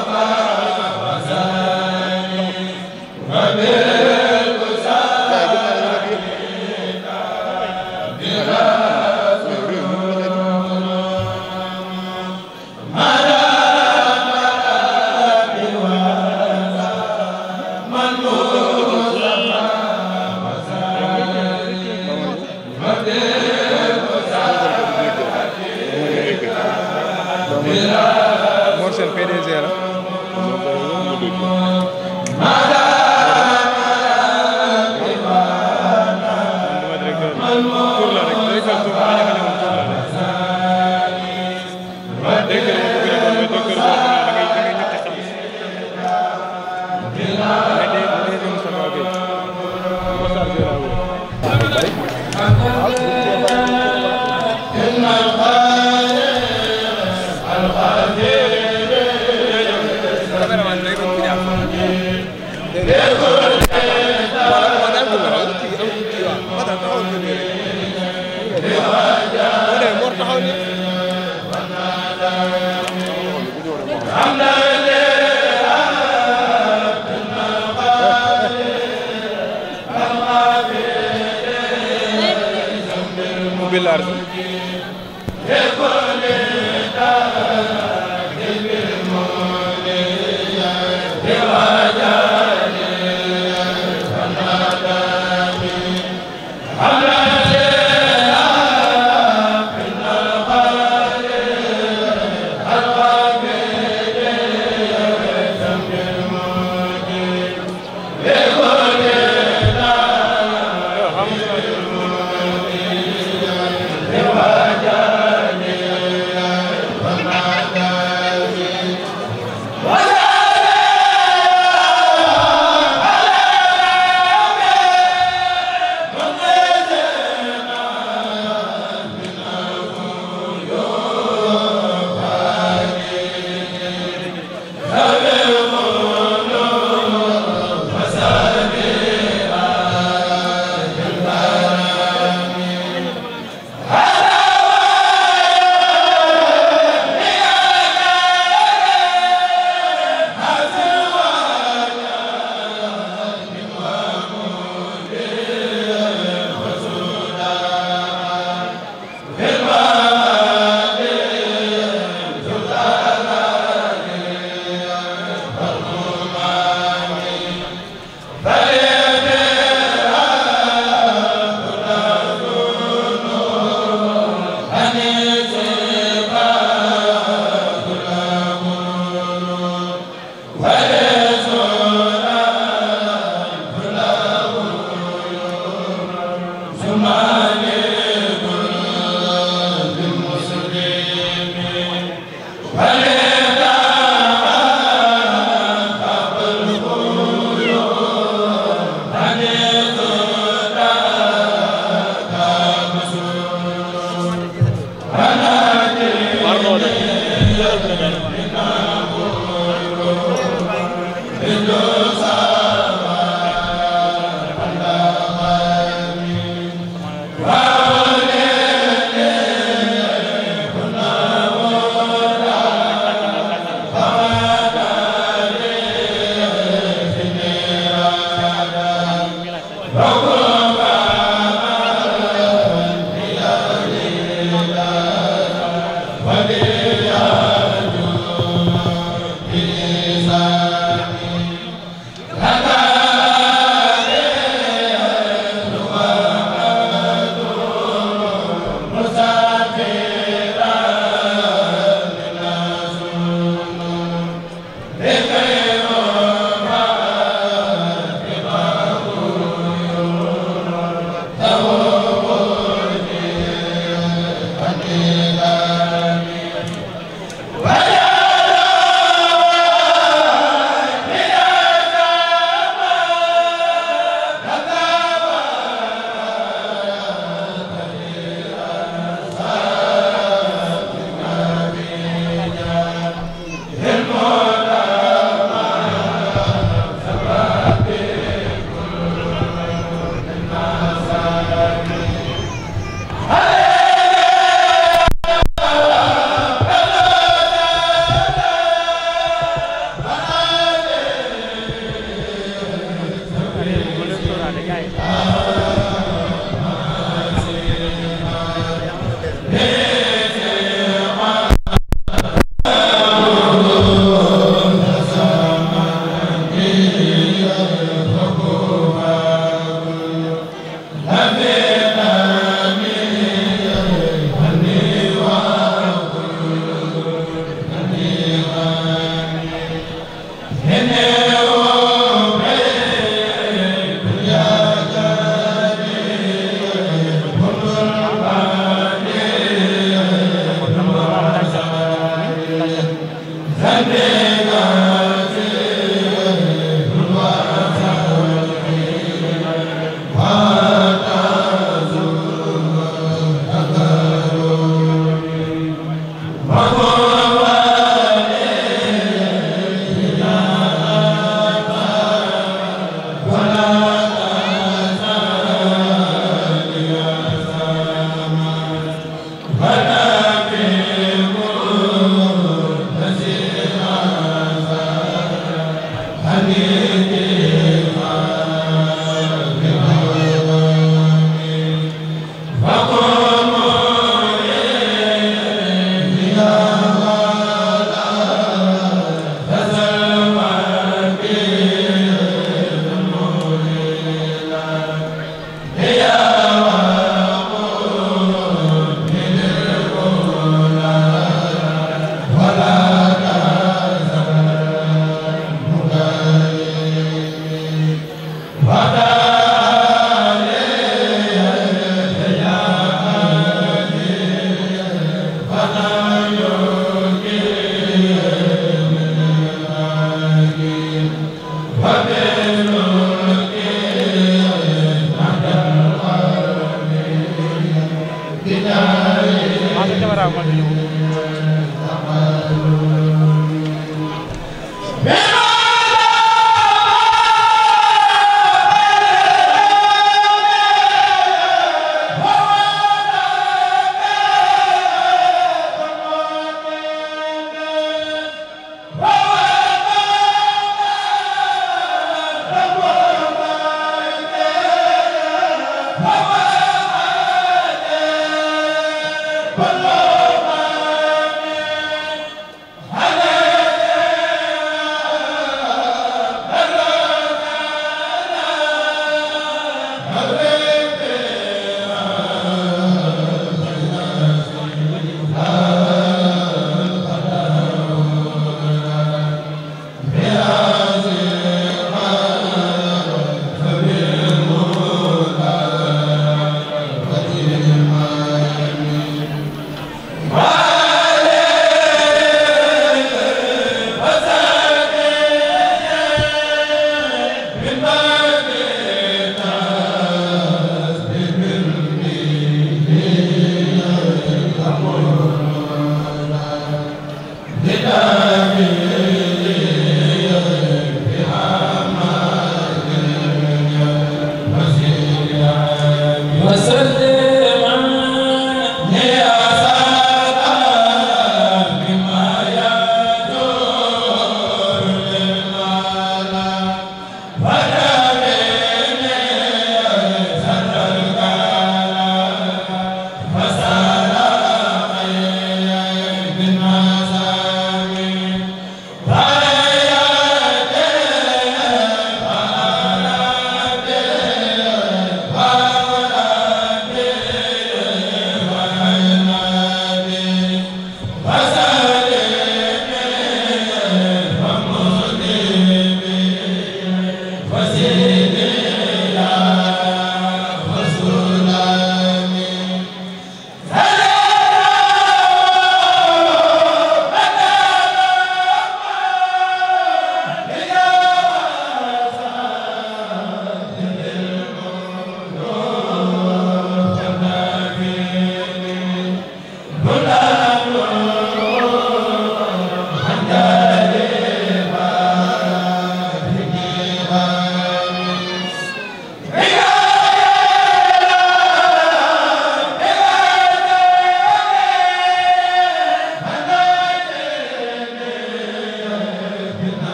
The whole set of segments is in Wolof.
Mustafa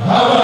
Amen.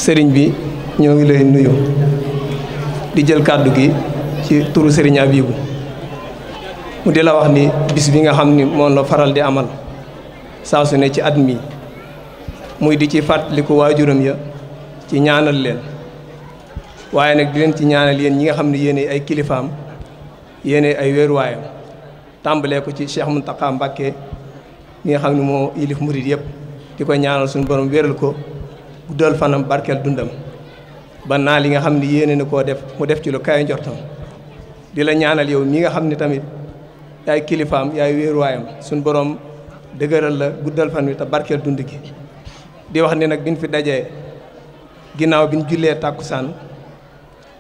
sëriñ bi ñoo ngi lay nuyu di jël kàddu gi ci turu sëriñ Abibu mu di la wax ni bis bi nga xam ni moom la faral di amal saa su ne ci at mi muy di ci fàttaliku waajuram ya ci ñaanal leen waaye nag di leen ci ñaanal yéen ñi nga xam ne yéene ay kilifaam yéene ay wéeruwaayam tàmbalee ko ci Cheikh Mountakha Mbacké mi nga xam ne moo yilif murid yëpp di ko ñaanal suñu borom wéral ko guddal fanam barkeel dundam ba naa li nga xam ne yéene na koo def mu def ci lu kaay njortam di la ñaanal yow mi nga xam ne tamit yaay kilifaam yaay wéeruwaayam suñu borom dëgëral la guddal fan wi te barkeel dund gi di wax ne nag biñ fi dajee ginnaaw biñ jullee tàkkusaan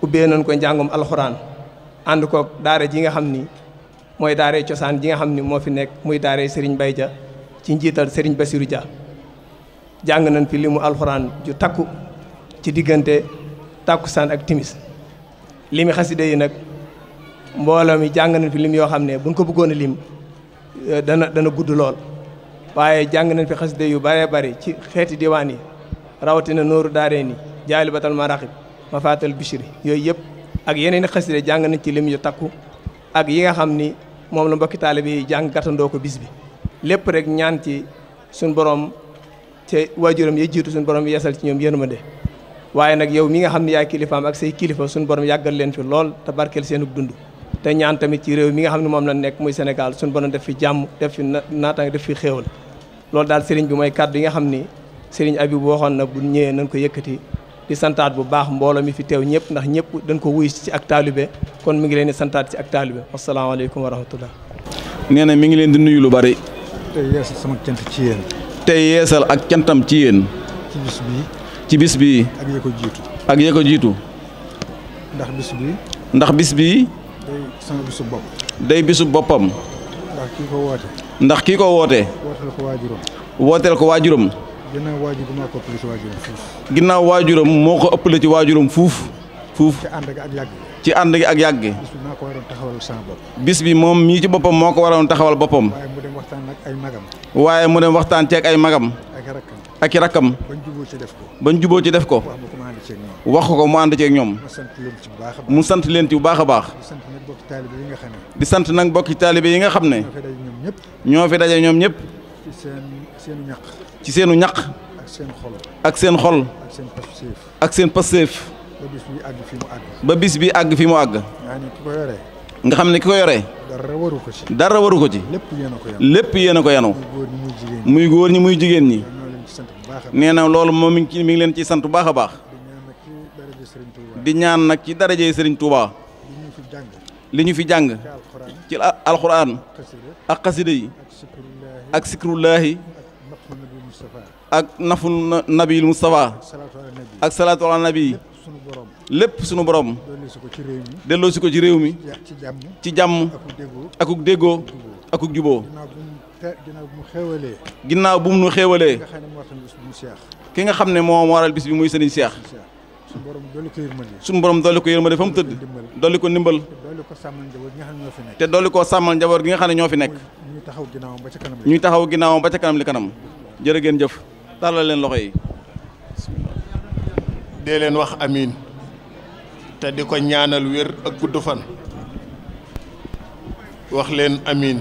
ubbee nañ ko njàngum alxuraan ànd ko daara ji nga xam ni mooy daara cosaan ji nga xam ni moo fi nekk muy daara Serigne Baye Dia ci njiital Serigne Bassirou Dia jàng nañ fi limu alxuraan ju takku ci diggante tàkkusaan ak timis limi xasida yi nag mbooloo mi jàng nañ fi lim yoo xam ne buñ ko bëggoon a lim dana gudd lool waaye jàng nañ fi xasida yu bëree bëri ci xeeti diwaan yi rawatina nooru daaree ni jaalibatal maraqib mafaatal bishri yooyu yëpp ak yeneen i xasida jàng nañ ci lim yu takku ak yi nga xam ni moom la mbokki taalibe yi jàng gàttandoo ko bis bi lépp rek ñaan ci suñ borom te waajuram ya jiitu suñ borom yeesal ci ñoom yërmande waaye nag yow mi nga xam ne yaay kilifaam ak say kilifa suñ borom yàggal leen fi lool te barkeel seenug dund te ñaan tamit ci réew mi nga xam ne moom la nekk muy Sénégal suñ borom def fi jàmm def fi naataange def fi xéewal loolu daal sëriñ bi mooy kàddu yi nga xam ni sëriñ Abibu waxoon na bu ñëwee nañ ko yëkkati di santaat bu baax mbooloo mi fi teew ñëpp ndax ñëpp dañ ko wuy ci ak taalibe kon mi ngi leen di santaat ci ak taalibe asalaamaaleykum wa rahmatullah nee na mi ngi leen di nuyu lu bari tey yeesal sama cant ci yéen tey yeesal ak cantam ci yéen ci bis bii ak yee ko jiitu ak yee ko jiitu ndax bis bii day sama bisu bopp day bisu boppam ndax kii ko woote wooteel ko waajuram ginnaaw waajuram moo ko ëppale ci waajuram fuuf ci ànd gi ak yàgg bis bi moom mii ci boppam moo ko waroon taxawal boppam waaye mu dem waxtaan ceeg ay magam ak i rakkam bañ juboo ci def ko wax ko mu ànd ceeg ñoom mu sant leen ci bu baax a baax di sant nag bokki taalibe yi nga xam ne ñoo fi daje ñoom ñëpp ci seenu ñaq ak seen xol ak seen passeef ba bis bi àgg fi mu àgg nga xam ne ki ko yore dara waru ko ci lépp yéen a ko yanu muy góor ñi muy jigéen ñi nee na loolu moom mi ngi leen ci sant bu baax a baax di ñaan nag ci darajey Sëriñ Tuubaa li ñu fi jàng ci alxuraan ak xasida yi ak sikrullaahi ak naful nabil Mustafa ak salaatu ala nabi lépp sunu borom delloo si ko ci réew mi ci jàmm akuk déggoo akuk juboo ginnaaw bu mu xéewalee. ginnaaw bu mu xéewalee. ki nga xam ne moo tax bis bi mu Cheikh. ki nga xam ne moo waral bis bi muy Serigne Cheikh. suñu borom dolli ko yërmande. suñu borom dolli ko yërmande fa mu tëdd. dolli ko ndimbal. dolli ko sàmmal njaboot gi nga xam ne ñoo fi nekk. te dolli koo sàmmal njaboot gi nga xam ne ñoo fi nekk. ñuy taxaw ginnaawam ba ca kanam. ñuy taxaw ginnaawam ba ca kanam li kanam. jërë ngeen jëf. tàllal leen loxo yi. dee leen wax amiin te di ko ñaanal wér ak gudd fan wax leen amiin